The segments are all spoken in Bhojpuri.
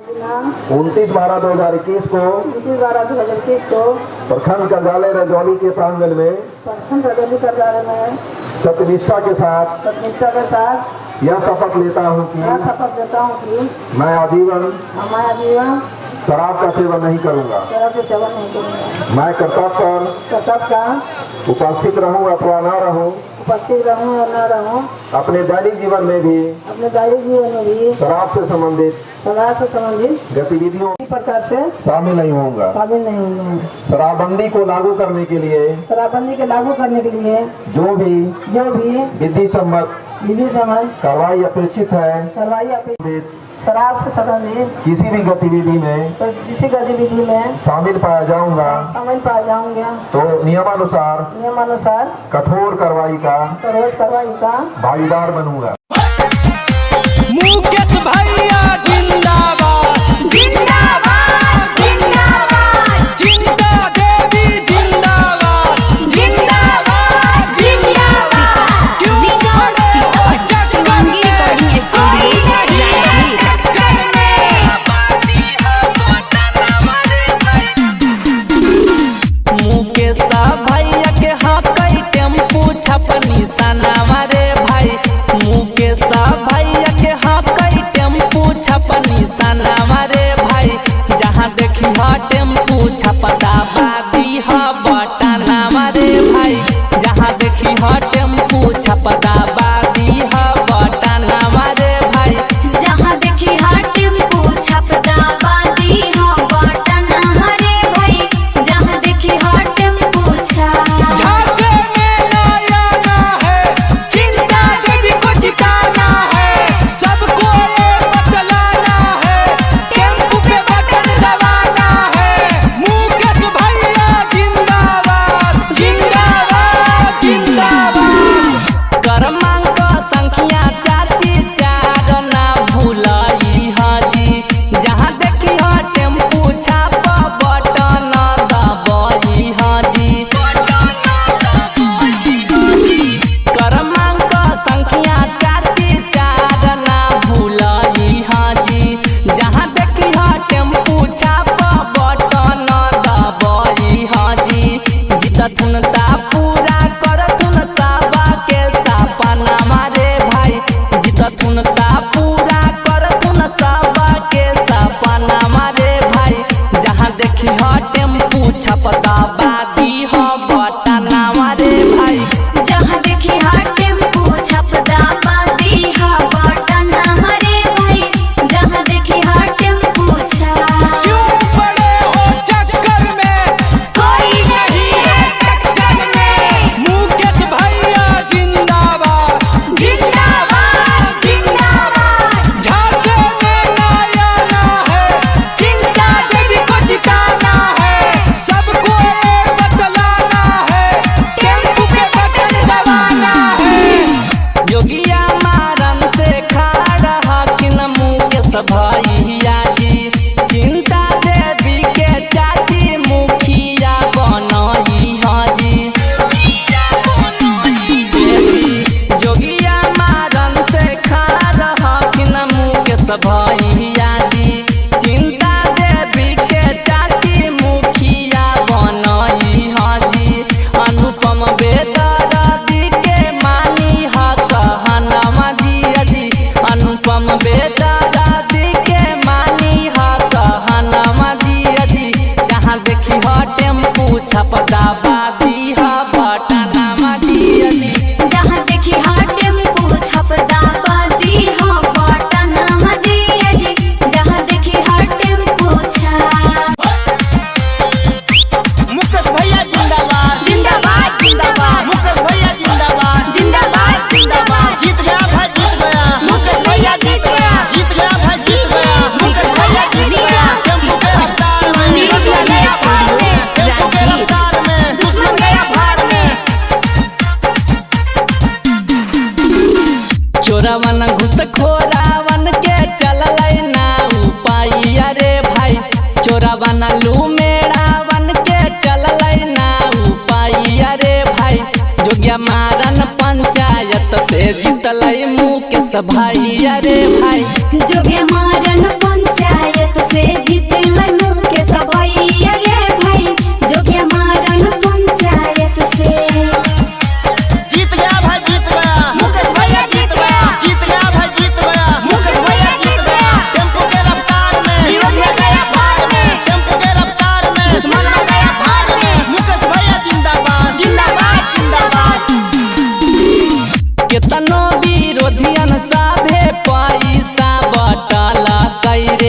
29/12/2021 को 29/12/2021 को प्रखंड कार्यालय रजौली के प्रांगण में प्रखंड कार्यालय में सत्यनिष्ठा के साथ सत्यनिष्ठा के साथ यह शपथ लेता हूँ कि यह शपथ लेता हूँ कि मैं आजीवन हमारा जीवन शराब का सेवन नहीं करूँगा। शराब का सेवन नहीं करूँगा। मैं कर्तव्य पर कर्तव्य का उपस्थित रहूँ अथवा न रहूँ, उपस्थित रहूँ और न रहूँ, अपने दैनिक जीवन में भी अपने दैनिक जीवन में भी शराब से संबंधित शराब से संबंधित गतिविधियों प्रकार से शामिल नहीं होऊंगा। शामिल नहीं होऊंगा। शराबबंदी को लागू करने के लिए शराबबंदी के लागू करने के लिए जो भी जो भी विधि सम्मत विधि सम्मत कार्रवाई अपेक्षित है, कार्रवाई अपेक्षित शराब से संबंधित किसी भी गतिविधि में तो किसी गतिविधि में शामिल पाया जाऊंगा शामिल पाया जाऊंगा तो नियमानुसार नियमानुसार कठोर कार्रवाई का कठोर कार्रवाई का भागीदार बनूंगा। मुकेश भैया जिंदाबाद, जिंदाबाद जिंदाबाद, जिंदा देवी जिंदाबाद, जिंदाबाद जिंदाबाद। क्यों खड़े हो चक्कर शिवांगी में? Recording studio Rajgir. टक्कर में। मुकेश भैया के हकई टेम्पू छपनी सनावा रे भाई। मुकेश भैया के हकई टेम्पू छपनी सनावा रे भाई। जहाँ देखी ह टेम्पू छपता बादी ह बटनावा रे भाई। जहाँ देखी ह टेम्पू छपता बादी ह बटनावा रे भाई। जहाँ देखी हा टेम्पू छपदा बादी हा बटन हमारे भाई। जहाँ देखी हा टेम्पू छा झांसे में नया ना है, चिंता देवी को जिताना है, सबको ये बतलाना है, टेम्पू पे बटन दबाना है। मुकेश भैया जिंदाबाद, जिंदाबाद जिंदाबाद। क्रमांक संख्या चाची चार ना भूलई हाजी। जहाँ देखी ह टेम्पू छाप बटन दबई हाजी। क्रमांक संख्या चाची चार ना भूलई हाजी। जहाँ देखी ह टेम्पू छाप बटन दबई हाजी। जीतथुन ता पूरा करथुन साबा के सपनावा रे भाई। जीतथुन ता पूरा करथुन साबा के सपनावा रे भाई। जहाँ देखी ह टेम्पू छपता बादी ह बटनावा रे भाई। जहाँ देखी हा टेम्पू छपदा बादी हा बटन हमारे भाई। जहाँ देखी हा टेम्पू छा क्यों पड़े हो चक्कर में? कोई नहीं है टक्कर में। मुकेश भैया जिंदाबाद, जिंदाबाद जिंदाबाद। झांसे में नया ना है, चिंता देवी को जिताना है, सबको ये बतलाना है, टेम्पू पे बटन दबाना है। जोगिया मारन से खा रहा किन मुकेश भैया जी। चिंता देवी के चाची मुखिया बनई हाजी। जोगिया मारन से खा रहा किन मुकेश भैया जी। चिंता देवी के चाची मुखिया बनई हाजी। अनुपम बेदरदी के मानी ह कहनावा जी अजी। अनुपम बेदरदी के मानी ह कहनावा जी अजी। जहाँ देखी ह टेम्पू छपता बादी ह बटनावा जी अजी। जहाँ देखी हा टेम्पू छपदा बादी हा बटन हमारे जी। जहाँ देखी हा टेम्पू छा मुकेश भैया जिंदाबाद, जिंदाबाद जिंदाबाद, मुकेश भैया जिंदाबाद, जिंदाबाद जिंदाबाद। जीत गया भाई जीत गया, मुकेश भैया जीत गया, जीत गया भाई जीत गया, मुकेश भैया जीत गया। टेम्पू के रफ्तार में, शिवांगी दुश्मन रिकॉर्डिंग गया भाड़ स्टूडियो में, टेम्पू के राजगीर। रफ्तार में दुश्मन गया भाड़ में। चोरावन घुसखोरावन के चललै ना उपाय रे भाई। चोरावन लूमेरावन के चललै ना उपाय रे भाई। जोगिया मारन पंचायत से जीतलै मुकेश भैया रे भाई। जोगे मारन पंचायत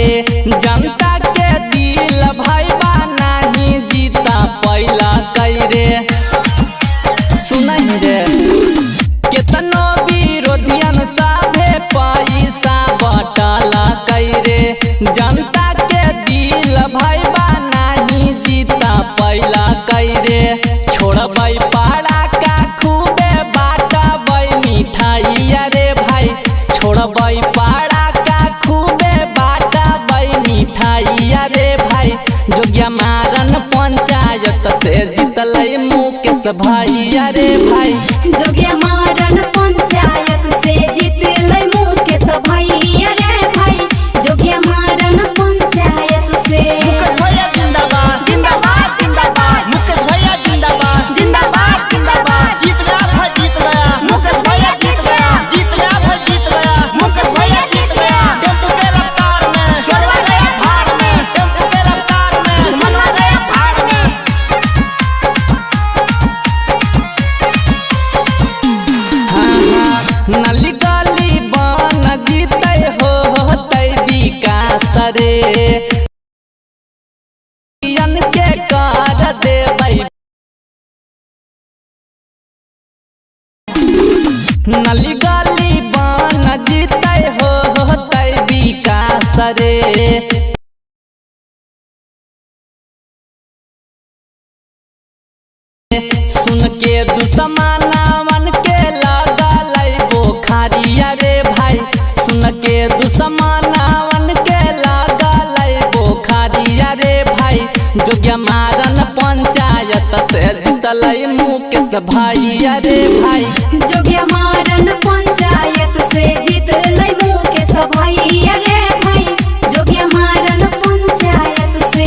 रे। जनता के दिल भैबा नाही जीता पैला कई रे। सुनही रे केतनो विरोधियन साभे पैसा बटला कई रे। जनता के दिल भैबा नाही जीता पैला कई रे। छोड़बै पारा का खूबे बाटबै मिठाई रे भाई। छोड़बै पारा का खूबे बाटबै मिठाई रे भाई। जोगिया मारन पंचायत से जीतलै मुकेश भैया रे भाई। जोगिया मारन पंचायत से जीतलै मुकेश भैया रे भाई। जोगिया मारन पंचायत से। मुकेश भैया जिंदाबाद जिंदाबाद जिंदाबाद। मुकेश भैया जिंदाबाद जिंदाबाद जिंदाबाद। जीत गया भाई जीत गया मुकेश भैया, जीत गया जीत गया भाई जीत गया मुकेश भैया, जीत गया। टेम्पू के रफ्तार में चोरवा गया भाड़ में, टेम्पू के रफ्तार में सुमनवा गया भाड़ में। हाँ हाँ नली गली बन जीतै हो होतै विकास रे। के कर देबै नली गली बन जीतै हो होतै विकास रे। सुन के दुश्मनावन के लगलै बोखारिया रे भाई। सुन के दुश्मनावन के लगलै बोखारिया रे भाई। जोगिया मारन पंचायत से जीतलै मुकेश भैया रे भाई। जोगिया मारन पंचायत से जीतलै मुकेश भैया रे भाई। जोगिया मारन पंचायत से।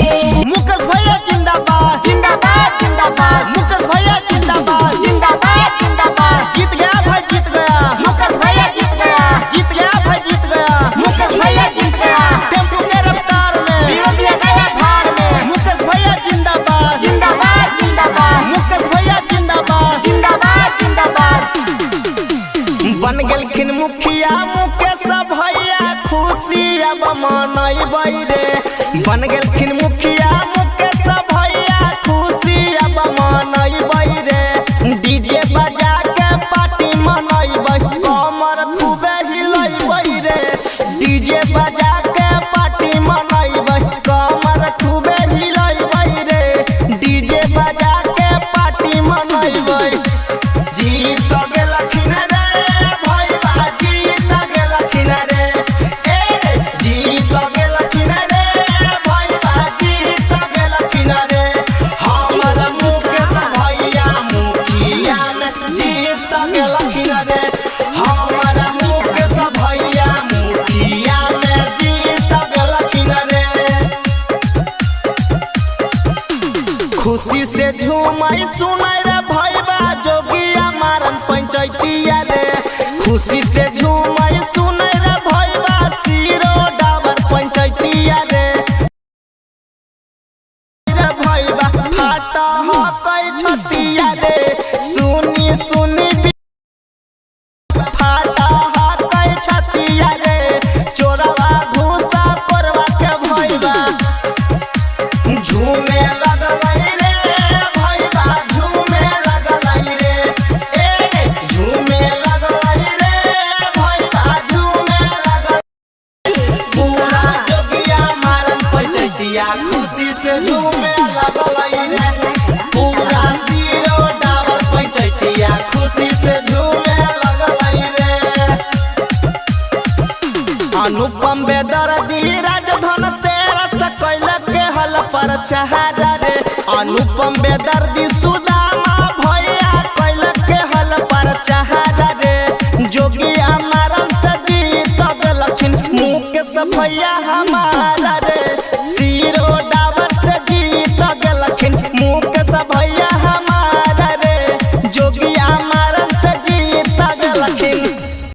मुकेश भैया जिंदाबाद जिंदाबाद जिंदाबाद। मुकेश भैया जिंदाबाद जिंदाबाद जिंदाबाद। जीत गया भाई जीत गया मुकेश भैया, जीत गया जीत गया भाई जीत गया मुकेश भैया, जीत गया। टेम्पू के रफ्तार में विरोधिया गया भाड़ में। मुकेश भैया जिंदाबाद जिंदाबाद जिंदाबाद। मुकेश भैया जिंदाबाद जिंदाबाद जिंदाबाद। बन गेलखिन मुखिया मुकेश भैया, खुशी अब मनैबै रे। बन गेलखिन मुखिया मुकेश भैया, खुशी अब मनैबै रे। डीजे बजा के पार्टी मनैबै, कमर खूबे हिलैबै रे। डीजे बजा के पार्टी मनैबै, कमर खूबे हिलैबै रे। डीजे बजा के पार्टी मनैबै। जीत गेलखिन रे भैया, जीत गेलखिन रे। ए जीत गेलखिन रे भैया, जीत गेलखिन रे। हमर मुकेश भैया मुखिया ने जीत गेलखिन रे। हमर मुकेश भैया मुखिया ने जीत गेलखिन रे। खुशी से झूमई सुनई रे भैया, जोगिया मारन पंचायतिया रे। खुशी से झूमई सुनई रे भैया, सीरो डाबर पंचायतिया रे। रे भैया फाटा हकै छतिया रे। सुनी सुनी फाटा हकै छतिया रे। चोरवा घूसा कोरवा के भैया झूमे लगलै रे भैया, झूमे लगलै रे। ए झूमे लगलै रे भैया, झूमे लगलै। पूरा जोगिया मारन पंचायतिया खुशी से झूमे लगलै रे। पूरा सीरो डाबर पंचायतिया खुशी से झूमे लगलै रे। अनुपम बेदर्दी राजधन तेरा सकैल के हल पर चहारा रे। अनुपम बेदर्दी सुदामा भैया कैल के हल पर चहारा रे। जोगिया मारन से जीत गेलखिन मुकेश भैया हमार।